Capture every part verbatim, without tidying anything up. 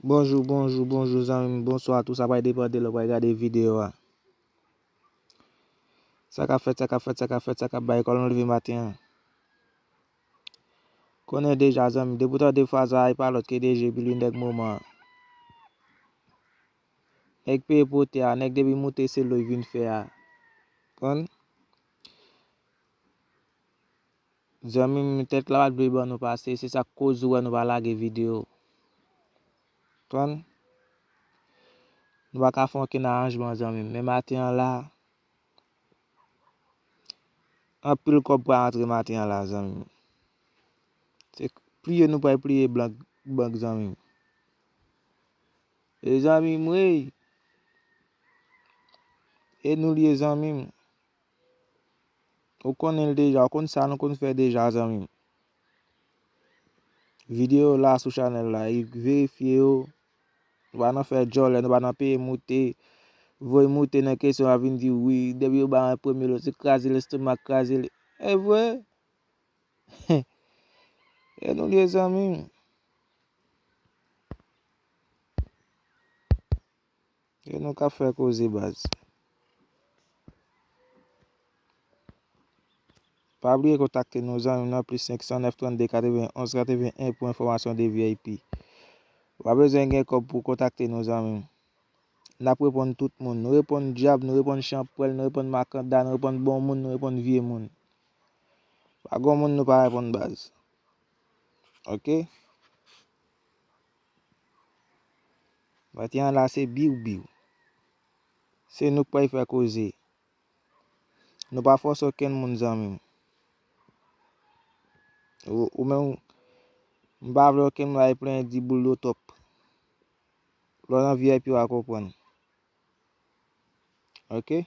Bonjou, bonjou, bonjou, zanmi m. Bonswa, tou sa pral depann de lè w pral gade videyo a. Sa k ap fèt, sa k ap fèt, sa k ap fèt, sa k ap bay kòl nou leve maten an. Konnen deja, zanmi m, depi w tande fraz la, e pa lòt ke D J Billy, nèg moman an. Nèg peye pou tè a, nèg depi moute se lo l vin fè a. Konn? Zanmi m, tèt la pa t vle ban nou pase, se sa k koz ou wè nou pa lage videyo. Konn? Nou pa ka fè okenn aranjman, zanmi m. Men maten an la, anpil kòb pral antre maten an la, zanmi m. Se pliye nou pral pliye blank, bank, zanmi m. E zanmi m, wi. E nou l ye, zanmi m. Ou konnen l deja, ou konn sa nou konn fè deja, zanmi m. Videyo la sou chanèl la, e verifye yo. Nou pa nan fè djòlè, nou pa nan peye moute. Voye moute nan kesyon a vin di wi, depi yo ba yon premye lòt, se kraze lestomak, kraze l. E vre? E nou l ye, zanmi m. E nou k ap fè koze, baz. Pa bliye kontakte nou, zanmi m, nan plis senk san nèf trannde katreven onz katreven en pou enfòmasyon de V I P. Ou pa bezwen gen kòb pou kontakte nou, zanmi m. N ap reponn tout moun. Nou reponn dyab, nou reponn chanpwèl, nou reponn makanda, nou reponn bon moun, nou reponn vye moun. Pa gen moun nou pa reponn, baz. Oke? Maten an la se biw biw. Se nou k pral fè koze. Nou pa fòse okenn moun, zanmi m. Ou, ou menm, m pa vle okenn moun al plenyen di boul yo twòp. Lè w nan V I P w a konprann. Oke?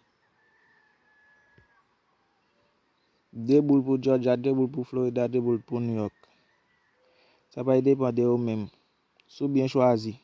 De boul pou Georgia, de boul pou Florida, de boul pou New York. Sa pral depann de ou menm. Si w byen chwazi.